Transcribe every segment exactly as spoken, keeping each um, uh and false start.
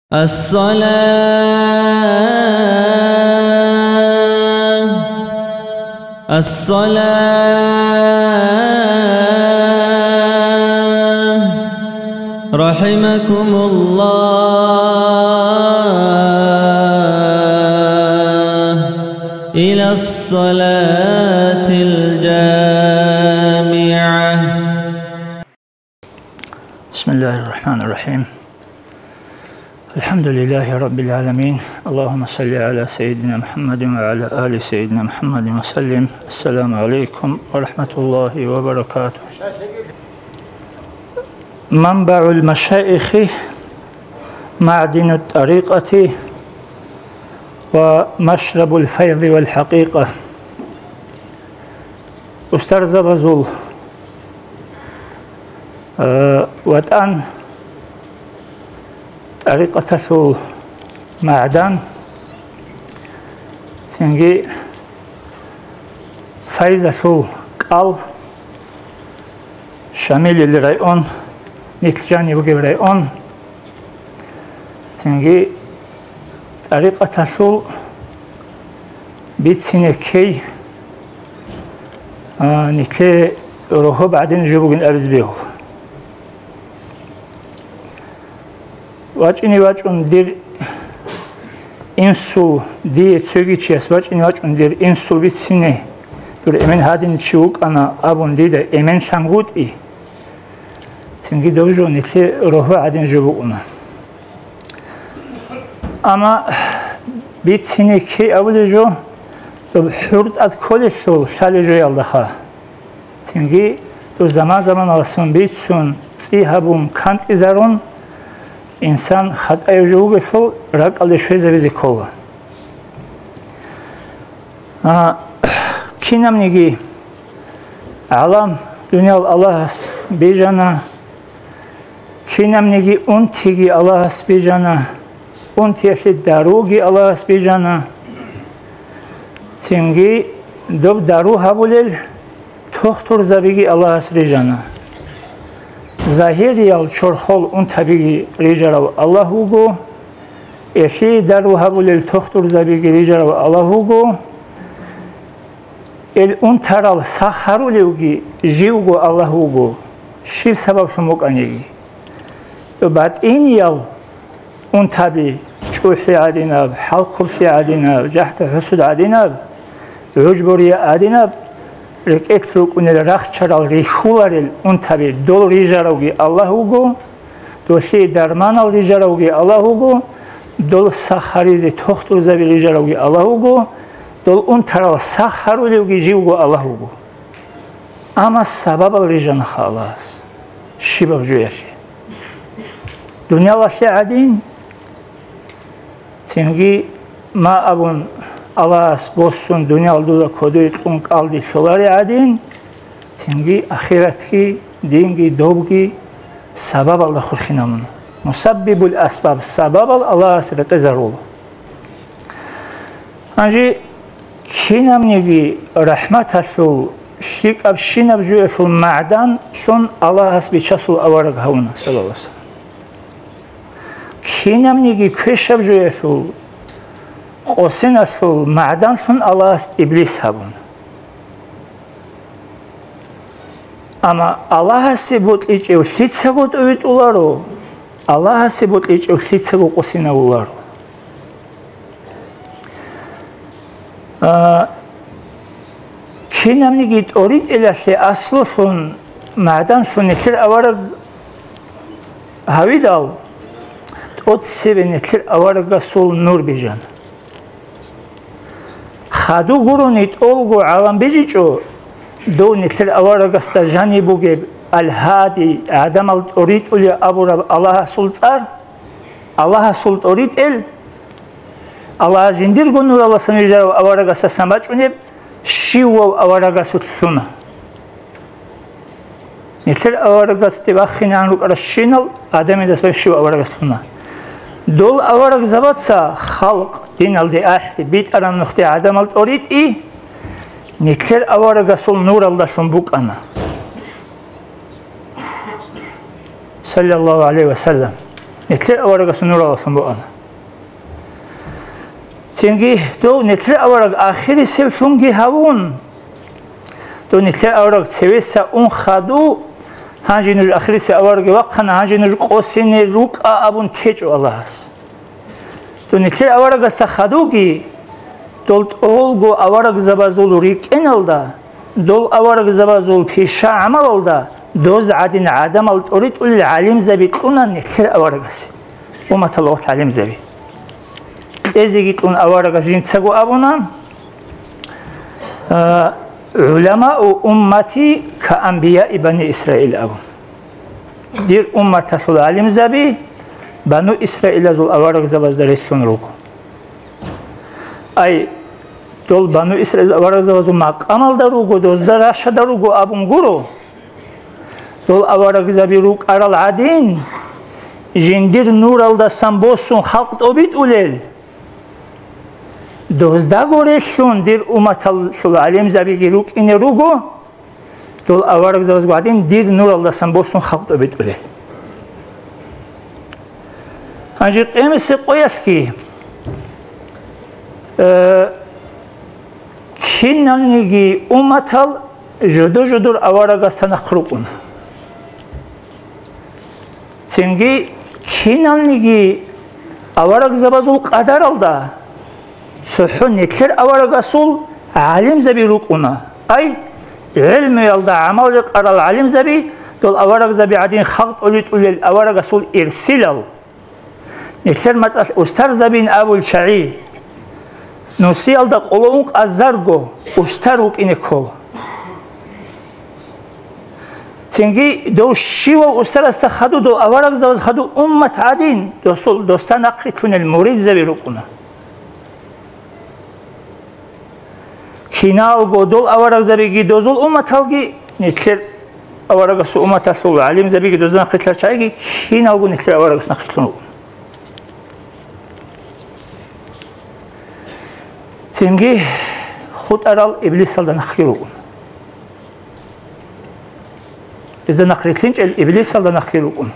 الصلاة، الصلاة، رحمكم الله، إلى الصلاة الجامعة. بسم الله الرحمن الرحيم. الحمد لله رب العالمين. اللهم صل على سيدنا محمد وعلى آل سيدنا محمد وسلم. السلام عليكم ورحمة الله وبركاته. منبع المشائخ، معدن الطريقة، ومشرب الفيض والحقيقة. Устарзабазул, э, ватӀан, тӀарикъаталъул магӀдан, цинги файзалъул кӀал, Шамилил район, нилъ жаниб бугеб район, цинги тӀарикъаталъул бицине ккей, а, нилъее рогьоб гӀадин жо бугин абизе бегьула. ВачӀине вачӀун дир инсул, дие цоги чияс вачӀине вачӀун дир инсул бицине, дур эмен гьадин чи вукӀана абун дида эмен лъангутӀи, цинги доб жо нилъее рогьоб гӀадин жо букӀуна. Амма бицине ккей абулеб жо, доб хӀуртӀад кколелъул лъалеб жоялдаха. Цинги доб заман-заманалдасан бицун, цӀи гьабун, кантӀизарун, инсан хатӀаяб жо вугелъул ракӀалде щвезабизе ккола. А, кинабниги гӀалам дуниял Аллагьас бижана, кинабниги унтиги Аллагьас бижана, унтиялъе даруги Аллагьас бижана, цинги доб дару гьабулел тухтурзабиги Аллагьас рижана. Загьириял чорхол унтабиги рижарав Аллагь вуго, элъие дару гьабулел тухтурзабиги рижарав Аллагь вуго, эл унтарал сах гьарулевги живго Аллагь вуго, щиб сабаблъун букӀаниги. БатӀиниял унтаби, чӀухӀи гӀадинаб, хӀалхъублъи гӀадинаб, жахӀда-хӀусуд гӀадинаб, гӀужбу-рия гӀадинаб, рекӀелъ рукӀунел рахчарал рихьуларел унтаби, дол рижаравги Аллагь вуго, долъие дарманал рижаравги Аллагь вуго, дол сах гьаризе тухтурзаби рижаравги Аллагь вуго, дол унтарал сах гьарулевги живго Аллагь вуго. Амма сабабал рижанаха Аллагьас щибаб жоялъе. Дуниялалъе гӀадин, цинги ма абун Аллагьас босун дуниял дуда кодой кьун кӀалдилъулари гӀадин, цинги ахиратги, динги, добги сабабалда хурхинабуна. Мусаббибул асбаб, сабабал Аллагьас рекъезарула. Гьанже кинабниги рахӀматалъул, лъикӀабщинаб жоялъул магӀданлъун Аллагьас Бичасул авараг гьавуна, саллаллагьу гӀалайгьи ва саллам. Кинабниги квешаб жоялъул, къосиналъул магӀданлъун Аллагьас Иблис гьабуна. Амма Аллагьасе бокьичӀев лъицаго тӀовитӀуларо, Аллагьасе бокьичӀев лъицаго къосинавуларо. А, кинабниги тӀоритӀелалъе аслулъун, магӀданлъун нилъер авараг гьавидал, тӀоцебе нилъер аварагасул нур бижана. Хадув гурони тӀолго гӀалам бижичӀо, дов нилъер аварагасда жаниб бугеб Ал-Гьади, гӀадамал тӀоритӀулев абураб Аллагьасул цӀар, Аллагьасул тӀоритӀел, Аллагьас жиндирго нуралдасан вижарав аварагасдасан бачӀунеб щивав аварагасулъ лъуна. Нилъер аварагасде вахинегӀан рукӀаращинал гӀадамидас бащив аварагас лъуна. Дол аварагзабаца халкъ диналде ахӀи, битӀараб нухде гӀадамал тӀоритӀи, нилъер аварагасул нуралдалъун букӀана. Саллаллагьу гӀалайгьи ва саллам. Нилъер аварагасул нуралъун буана. Цинги дов нилъер авараг ахирисевлъунги гьавун, дов нилъер авараг цевеса ун хаду, гьанже нуж ахирисев авараги вахъана, гьанже нуж къосине рукӀа абун течӀо Аллагьас. Дов нилъер аварагасда хадуги, дол тӀолго аварагзабазул рикӀкӀиналда, дол аварагзабазул пиша-гӀамалалда доз гӀадин гӀадамал тӀоритӀулел гӀалимзаби кьуна нилъер аварагасе, умматалъул гӀалимзаби. Кьезеги кьун аварагас жинцаго абуна, а, «ГӀуламау уммати ка анбияи бани Исраил», – абун. Дир умматалъул гӀалимзаби Бану Исраилазул аварагзабазда релълъун руго. Ай, дол Бану Исраил аварагзабазул макъамалда руго, дозда рашада руго абун гуро. Дол аварагзаби рукӀарал гӀадин, жиндир нуралдасан босун халкъ тӀобитӀулел, доздаго релълъун дир умматалъул гӀалимзабиги рукӀине руго, дол аварагзабазго гӀадин дир нуралдасан босун халкъ тӀобитӀулел. Гьанже къемисе къоялъги, э, киналниги умматал жодор-жодор аварагасда нахъ рукӀуна. Цинги киналниги аварагзабазул къадаралда цохӀо нилъер аварагасул гӀалимзаби рукӀуна. Ай, гӀелмуялда гӀамал рекъарал гӀалимзаби, дол аварагзаби гӀадин халкъ тӀолитӀулел аварагасул ирсилал. Нилъер мацӀалъ устарзабин абул чагӀи, нусиялда къоло ункъазарго устар вукӀине ккола. Цинги дов щивав устарасда хадув, дов аварагзабаз хадув уммат гӀадин, досул, досда нахърилълъунел муридзаби рукӀуна. Киналго дол аварагзабиги дозул умматалги, нилъер аварагасул умматалъул гӀалимзабиги дозда нахърилълъарал чагӀиги киналго нилъер аварагас нахърилълъун руго. Цинги хутӀарал иблисалда нахъги рукӀун. Гьезда нахърилълъинчӀел иблисалда нахъги рукӀун.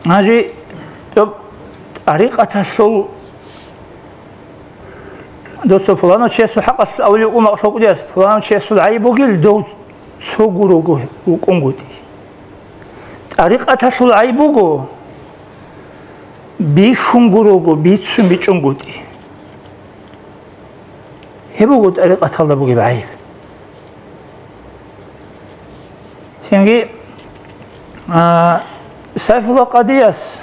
Гьанже тӀоб-, тӀарикъаталъул, доцо пуланав чиясул хӀакъалъулъ авулев вукӀун макьлъукъудияс, пуланав чиясул гӀайиб бугел, дов цо гурого вукӀунгутӀи. ТӀарикъаталъул гӀайиб буго, бихьун гурого, бицун бичӀунгутӀи. Гьеб буго тӀарикъаталда бугеб гӀайиб. Цинги, а, Сайфулла Къадияс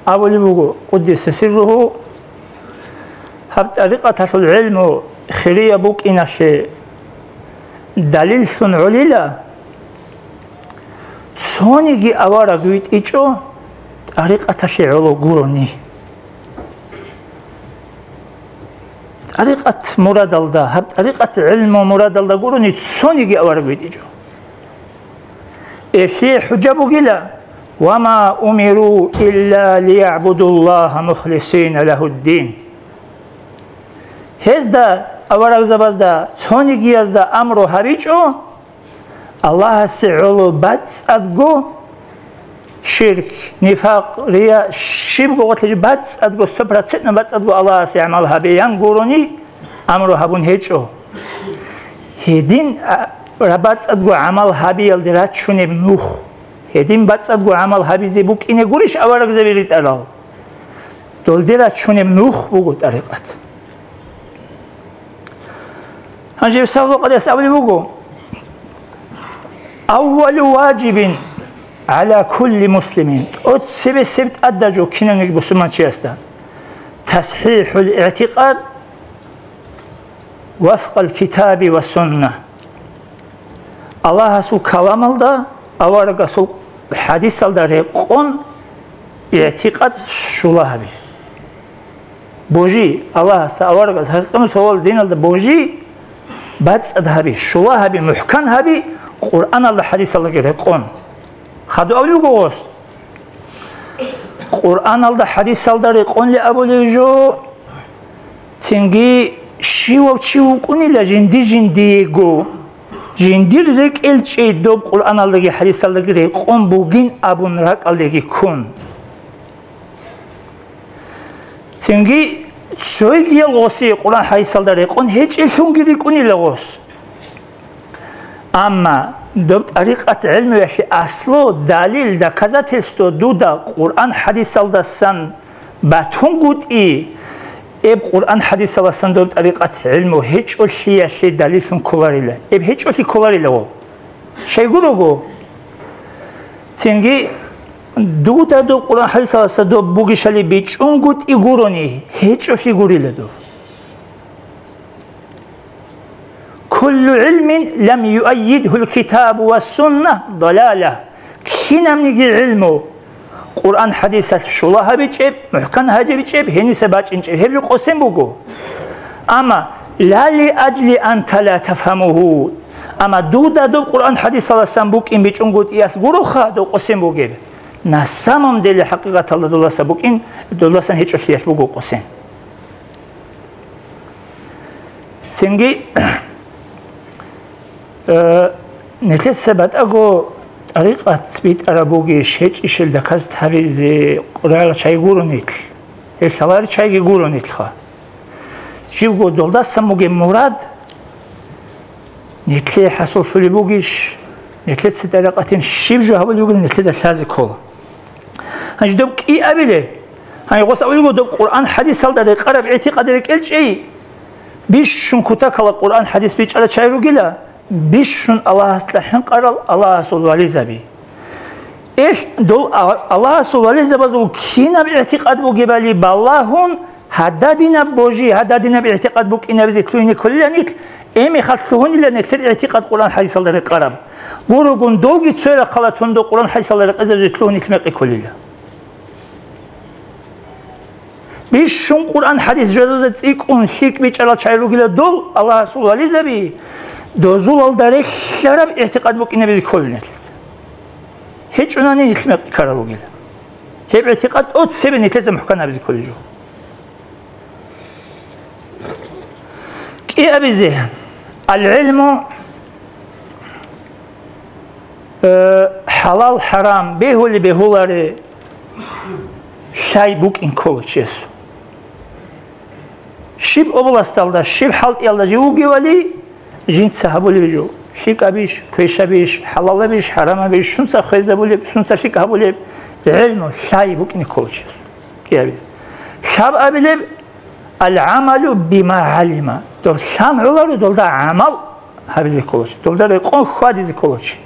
абулеб буго, къуддиса сирругьу, гьаб тӀарикъаталъул гӀелму хирияб букӀиналъе далиллъун гӀолила, цониги авараг витӀичӀо тӀарикъаталъе гӀоло гурони. ТӀарикъат мурадалда, гьаб тӀарикъат гӀилму мурадалда гурони цониги авараг витӀичӀо. Гьелъие хӀужа бугила: «Ва ма умиру илля лиягӀбудуллагьа мухлисина лагьуддин». Гьезда, аварагзабазда, цонигиязда амру гьабичӀо, Аллагьасе гӀоло бацӀцӀадго ширк, нифакъ, рия, щибго гъорлъе бацӀцӀадго, сто процентно бацӀцӀадго Аллагьасе гӀамал гьабеян гурони амру гьабун гьечӀо. Гьедин, а, бацӀцӀадго гӀамал гьабиялде рачунеб нух, гьедин бацӀцӀадго гӀамал гьабизе букӀине гурищ аварагзаби ритӀарал? Долде рачунеб нух буго тӀарикъат. Гьанже Савлукъадияс абулеб буго: «Аввалу важибин гӀала кулли муслимин», тӀоцебесеб тӀадаб жо кинавниги бусурманчиясда: «ТасхӀихӀул игӀтикъад вафкъал китаби ва сунна». Аллагьасул каламалда, аварагасул хӀадисалда рекъон, игӀтикъад щула гьаби. Божи, Аллагьасда, аварагасда, гьакъикъаталда диналда божи, бацӀцӀад гьаби, щула гьаби, мухӀкан гьаби, Къуръаналда, хӀадисалдаги рекъон. Хадув абулеб буго гъос. Къуръаналда, хӀадисалда рекъонли абулеб жо, цинги щивав чи вукӀунила жинди-жиндиего, Жиндир рекӀел чӀей доб Къуръаналдаги хӀадисалдаги рекъон бугин абун ракӀалдеги ккун. Цинги цойгиял гъосие Къуръан хӀадисалда рекъон гьечӀелъунги рикӀкӀунила гъос. Амма доб тӀарикъат гӀелмуялъе аслу, далил, доказательство дуда Къуръан хӀадисалдасан батунгутӀи, эб Къуръан хӀадисаласан доб тӀарикъат гӀелму гьечӀолъиялъе далиллъун кколарила, эб гьечӀолъи кколарила гъо. Щайгурого? Цинги дуда доб Къуръан хӀадисаласа доб бугищали бичӀунгутӀи гурони, гьечӀолъи гурила доб. Куллу гӀилмин лам юаййидгьул китабу ва сунна далала. Кинабниги гӀилму Къуръан хӀадисалъ щула гьабичӀеб, мухӀкан гьабичӀеб, гьениса бачӀинчӀеб, гьеб жо къосин буго. Амма ла ли аджли анта ла тафгьамугьу. Амма дуда доб Къуръан хӀадисаласан букӀин бичӀунгутӀиялъ гуроха дов къосин бугеб. На самом деле хӀакъикъаталда доласа букӀин, доласан гьечӀолъиялъ буго къосин. Цинги, э, нилъеца батӀаго тӀарикъат битӀараб бугищ, гьечӀищил доказать гьабизе къурарал чай гуро нилъ. Гьел лъаларел чайги гуро нилъха. Живго долдасан бугеб мурад нилъее хӀасуллъулеб бугищ, нилъеца тӀарикъатин щиб жо гьабулеб бугин нилъеда лъазе ккола. Гьанже доб кӀиабилеб? Гьанже гъос абулеб буго, доб Къуръан хӀадисалда рекъараб игӀтикъад рекӀел чӀей. Бищун кутакала Къуръан хӀадис бичӀчӀарал чай ругила, бищун Аллагьасда хӀинкъарал Аллагьасул вализаби. Ил дол А-, Аллагьасул вализабазул кинаб игӀтикъад бугебали балагьун, гьададинаб божи, гьададинаб игӀтикъад букӀинабизе лъугьине кколила нилъ, гьеб мехалъ лъугьунила нилъер игӀтикъад Къуръан хӀадисалда рекъараб. Гурогун долги цо рахъалатун доб Къуръан хӀадисалда рекъезабизе лъугьун нилъ мекъи кколила. Бищун Къуръан хӀадис жодада цӀикӀкӀун лъикӀ бичӀчӀарал чай ругила дол, Аллагьасул вализаби, дозулалда релълъараб игӀтикъад букӀинабизе кколин гьелъица. ГьечӀунани нилъ мекъи ккарал ругила. Гьеб игӀтикъад тӀоцебе нилъеца мухӀкан гьабизе кколеб жо. КӀиабизе, ал-гӀилму, э, хӀалал-хӀарам, бегьули-бегьулари лъай букӀин ккола чиясул. Щиб областалда, щиб хӀалтӀиялда жив вугевали, жинца гьабулеб жо, лъикӀабищ, квешабищ, хӀалалабищ, хӀарамабищ, сунца хвезабулеб, сунца лъикӀ гьабулеб, гӀелму, лъай букӀин ккола чиясул. КӀиаби. Лъабабилеб, ал-гӀамалу бима гӀалима. Доб лъан гӀоларо, долда гӀамал гьабизе кколачи, долда рекъон хьвадизе кколачи.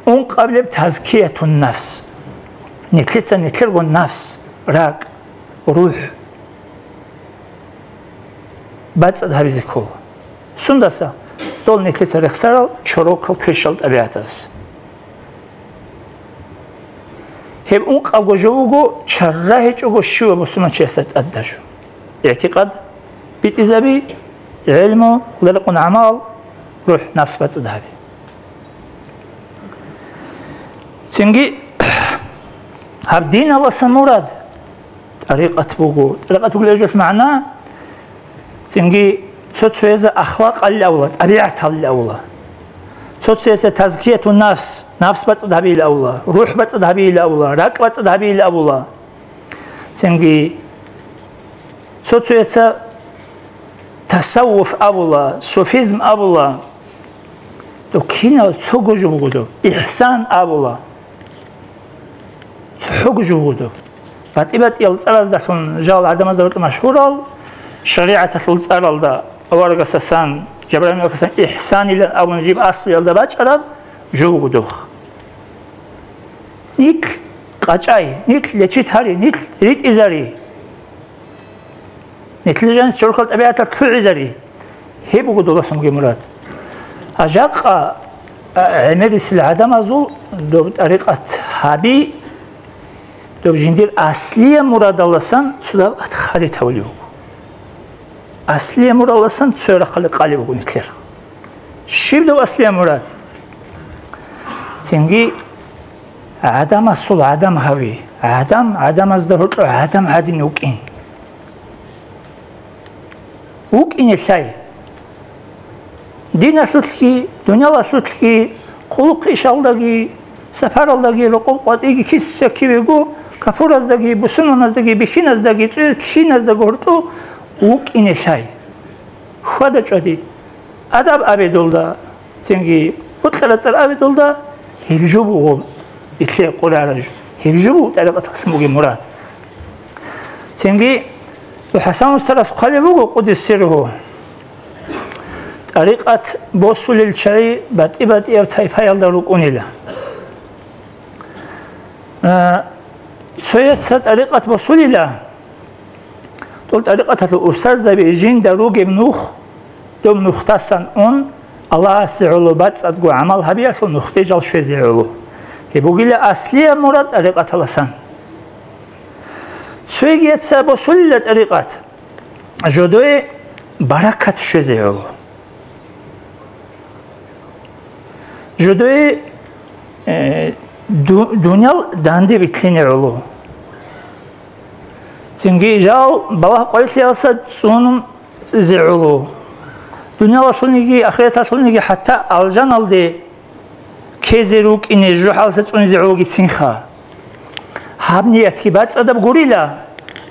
Ункъабилеб тазкиятун нафс. Нилъеца нилъерго нафс, ракӀ, рухӀ бацӀцӀад гьабизе ккола. Сундаса? Дол нилъеца рехсарал чорокал квешал тӀабигӀатас. Гьеб ункъабго жо буго, чара гьечӀого щивав бусурманчиясда тӀадаб жо. ИгӀтикъад битӀизаби, гӀелму, релъун гӀамал, рухӀ, нафс бацӀцӀад гьаби. Цинги гьаб диналасан мурад тӀарикъат буго. ТӀарикъат бугелъул магӀна, цинги цо-цоязе ахлакъалил авла, тӀабигӀаталил авла. Цо-цоязе тазкияту нафс, нафс бацӀцӀад гьабиил авла, рухӀ бацӀцӀад гьабиил авла, ракӀ бацӀцӀад гьабиил авла. Цинги цо-цояца тасаввуф абула, суфизм абула. Доб кинал цого жо буго доб. Ихсан абула. ЦохӀого жо буго доб. БатӀи-батӀиял цӀараздалъун жал гӀадамазда гьоркьоб машгьурал, шаригӀаталъул цӀаралда аварагасасан, Жабраил малаикасан ихсанилан абун жиб аслуялда бачӀараб жо буго доб. Нилъ къачӀай, нилъ лечит гьари, нилъ ритӀизари. Нилъеда жанис чорхол тӀабигӀатал лъугӀизари. Гьеб буго доласан бугеб мурад. А жакъа, а, гӀемерисел гӀадамазул доб тӀарикъат гьаби, доб жиндир аслияб мурадаласан цо доб атхари тавулеб буго. Аслияб мурадаласан цо рахъалде къалеб буго нилъер. Щиб доб аслияб мурад? Цинги гӀадамасул гӀадам гьави, гӀадам гӀадамазда гьоркьоб гӀадам гӀадин вукӀин. ВукӀине лъай. Диналъулъги, дуниялалъулъги, хъулухъ-ишалдаги, сапаралдаги, рокъоб къватӀиги киса-кивего, капураздаги, бусурманаздаги, бихьиназдаги, цӀуял киназда гортӀу вукӀине лъай. Хьвада-чӀвади, адаб абе долда, цинги бокьараб цӀар абе долда, гьеб жо буго нилъее къваригӀараб жо, гьеб жо буго тӀарикъаталъасан бугеб мурад. Цинги ХӀасан устарас хъвалеб буго, къуддиса сирругьу, тӀарикъат босулел чагӀи батӀи-батӀияб тайпаялда рукӀунила. А, цояца тӀарикъат босулила, дол тӀарикъаталъул устарзаби жинда ругеб нух, доб нухдасан ун, Аллагьасе гӀоло бацӀцӀадго гӀамал гьабиялъул нухде жал щвезе гӀоло. Гьеб бугила аслияб мурад тӀарикъаталасан. Цояца босулила тӀарикъат, жодое баракат щвезе гӀоло. Жодое, э, ду-, дуниял данде битлъине гӀоло. Цинги жал балагь-къварилъиялдаса цӀунизе гӀоло. Дуниялалъулниги, ахираталъулниги, хӀатта алжаналде ккезе рукӀине жужахӀалдаса цӀунизе гӀологицинха. Гьаб ниятги бацӀцӀадаб гурила,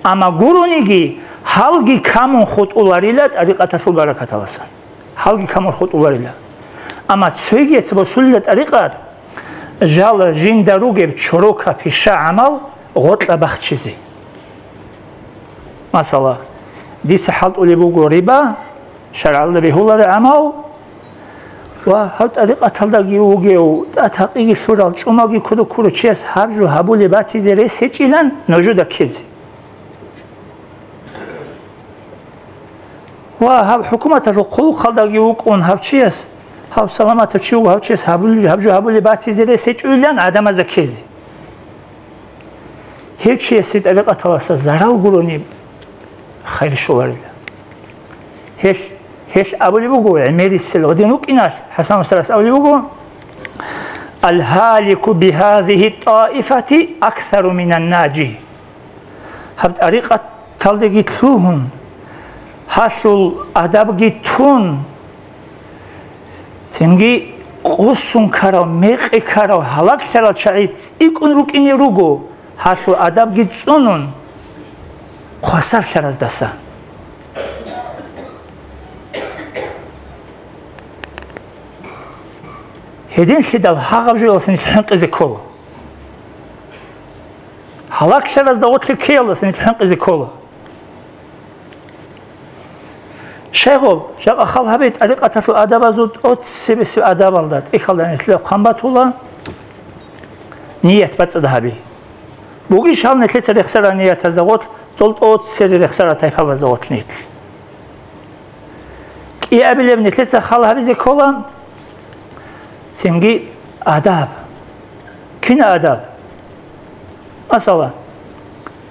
амма гурониги, гьалги камун хутӀуларила тӀарикъаталъул баракаталасан. Гьалги камун хутӀуларила. Амма цояца босулила тӀарикъат, жал жинда ругеб чорока-пиша гӀамал гъоркьа бахчизе. Масала, дица хӀалтӀулеб буго риба, шаргӀалда бегьулареб гӀамал, ва гьаб тӀарикъаталдаги вугев, тӀатакъиги лъурал, чӀумалги кодоб ккурав чияс гьаб жо гьабулеб батизе рес гьечӀилан нужеда ккезе. Ва гьаб хӀукуматалъул хъулухъалдаги вукӀун гьав чияс, гьав саламатав чи вуго, гьав чияс гьабули-, гьаб жо гьабулеб батизе рес гьечӀойилан гӀадамазда ккезе. Гьев чиясе тӀарикъаталаса зарал гурони хайр щоларила. Гьелъ, гьелъ абулеб буго, гӀемерисел гьедин рукӀиналъ, ХӀасан устарас абулеб буго: «Ал-гьалику бигьазигьи ттаифати аксару минан-нажи». Гьаб тӀарикъаталдеги лъугьун, гьалъул адабги тун, цинги къосун ккарав, мекъи ккарав, гьалаглъарал чагӀи цӀикӀкӀун рукӀине руго, гьалъул адабги цӀунун, хвасарлъараздаса. Гьединлъидал гьагъаб жоялдаса нилъ хӀинкъизе ккола. Гьалаглъаразда гъорлъ ккеялдаса нилъ хӀинкъизе ккола. Щайгъуб, жакъа хал гьабе, тӀарикъаталъул адабазул тӀоцебесеб адабалда, тӀехьалда нилъеда хъван батула, ният бацӀцӀад гьаби. Бугищ гьал нилъеца рехсарал ниятазда гъорлъ дол тӀоцере рехсарал тайпабазда гъорлъ нилъ? КӀиабилеб нилъеца хал гьабизе ккола, цинги адаб. Кин адаб? Масала,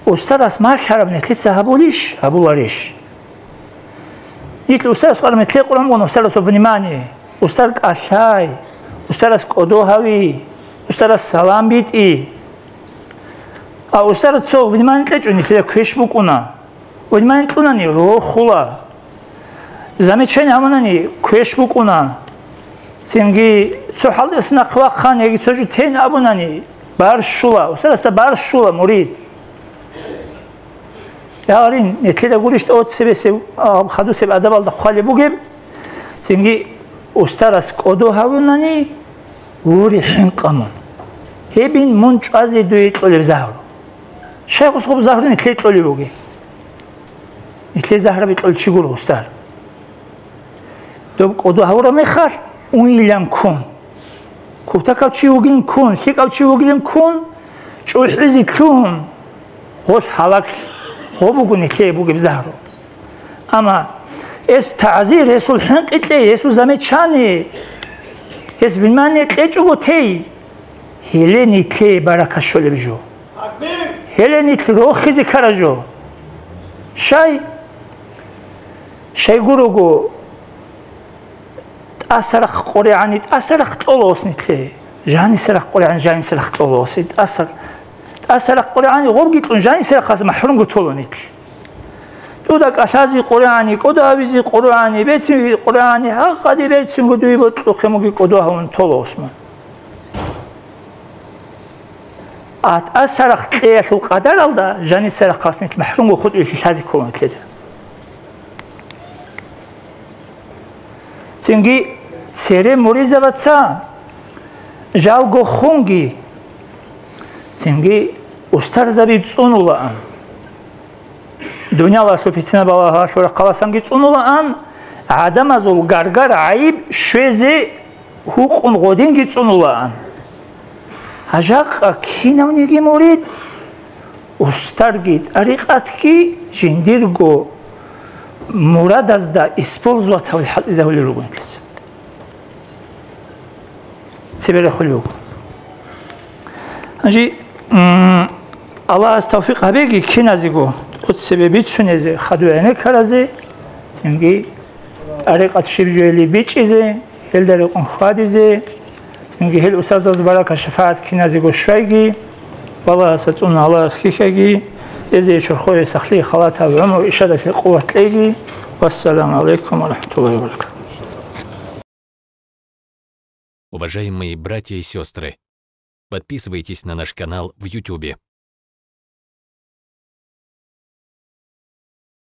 устарас малъараб нилъеца гьабулищ, гьабуларищ? Нилъ устарас къваригӀун, нилъее къваригӀун бугони устарасул внимание, устар кӀалъай, устарас кӀодо гьави, устарас салам битӀи. А устарас цо внимание кьечӀо, нилъеда квеш букӀуна. Внимание кьунани рохула. Замечание гьабунани квеш букӀуна. Цинги цо хӀалтӀиялдаса нахъе вахъани яги цо жо тейин абунани барщула, устарасда барщула мурид. Гьарин, нилъеда гурищ тӀоцебесеб, а, хадусеб адабалда хъвалеб бугеб, цинги устарас кӀодо гьавунани, вури хӀинкъа мун. Гьебин мун чӀвазе дуе кьолеб загьру. Щайгъус гъоб загьру нилъее кьолеб бугеб? Нилъее загьраби кьолев чи гуро устар. Доб кӀодо гьавураб мехалъ, уйилан ккун. Куптакав чи вугилан ккун, лъикӀав чи вугилан ккун, чӀухӀизе лъугьун, гъолъ гьалаглъ, гъо буго нилъее бугеб загьру. Амма гьес тагӀзир, гьесул хӀинкъи кьей, гьесул замечание, гьес внимание кьечӀого тей, гьеле нилъее баракат щолеб жо. Гьеле нилъ рохизе ккараб жо. Щай? Щай гурого, тӀаса рахъ къоригӀани, тӀаса рахъ кьола гъос нилъее. Жаниса рахъ къоригӀани, жаниса рахъ кьола гъосе. ТӀаса, тӀаса рахъ къоригӀани, гъобги кьун, жаниса рахъалъ махӀрумго тола нилъ. Дуда кӀалъазе къурагьани, кӀодо гьавизе къурагьани, берцинги къурагьани, гьагъаде берцинго дуе бокьухъе муги кӀодо гьавун тола, Гьусман. ТӀасарахъ кьеялъул къадаралда жаниса рахъалъ нилъ махӀрумго хутӀулелъи лъазе ккола нилъеда. Цинги цере муридзабаца жалго хунги, цинги устарзаби цӀунулаан. Дуниялалъул питна-балагьалъул рахъаласанги цӀунулаан, гӀадамазул гаргар гӀайиб щвезе гьукъун гъодинги цӀунулаан. Гьа жакъа кинавниги мурид, устарги тӀарикъатги жиндирго мурадазда использовать гьавли хӀалтӀизавулел руго нилъеца. Цебе рехулев. Гьанже, м, Аллагьас тавфикъ гьабеги киназего тӀоцебе бицунезе хадуй гӀенеккаразе, цинги тӀарикъат щиб жояли бичӀчӀизе, гьелда рекъон хьвадизе, цинги гьел устарзабаз баракат-шапагӀат киназего щвайги, Аллагьасда цӀуна Аллагьас хьихьаги, эзе чорхое сахлъи халатаб гӀумру ишадалъе къуват кьеги. Вассаламу гӀалайкум ва рахӀматуллагьи ва баракатугь. Уважаемые братья и сестры, подписывайтесь на наш канал в Ютубе.